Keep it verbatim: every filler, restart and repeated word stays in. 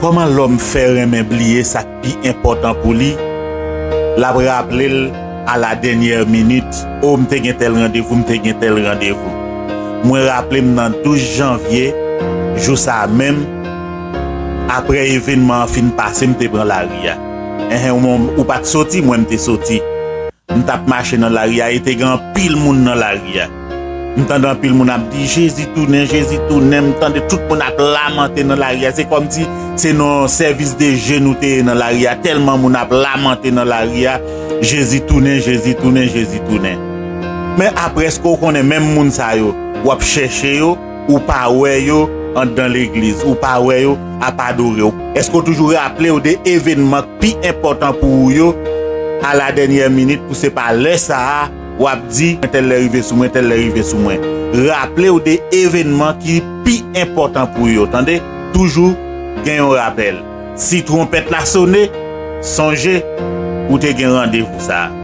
Kòman lòm fè renmen bliye sa k pi enpòtan pou li? L ap raple l a la dènyè minit, o, m te gen tèl randevou, m te gen tèl randevou. Mwen raple m nan douz janvye, jou sa a menm, apre evènman an fin pase, m te pran lari a. Enhen, ou, ou pa t soti, mwen m te soti. M t ap mache nan lari a e te gen anpil moun nan lari a. M tande anpil moun ap di, "Jezi tounen, Jezi tounen." M tande tout moun ap lamante nan lari a. Se kòmsi se nan sèvis de je nou te ye nan lari a. Tèlman moun ap lamante nan lari a, "Jezi tounen, Jezi tounen, Jezi tounen." Men apre, èske w konnen menm moun sa yo, w ap chèche yo, ou pa wè yo anndan legliz, ou pa wè yo ap adore w? Èske w toujou raple w de evènman k pi enpòtan pou ou yo a la dènyè minit, pou se pa lè sa a w ap di, "Mwen tèl lè rive sou mwen, tèl lè rive sou mwen"? Raple w de evènman ki pi enpòtan pou yo, tande? Toujou gen yon rapèl. Si twonpèt la sone, sonje ou te gen randevou sa a.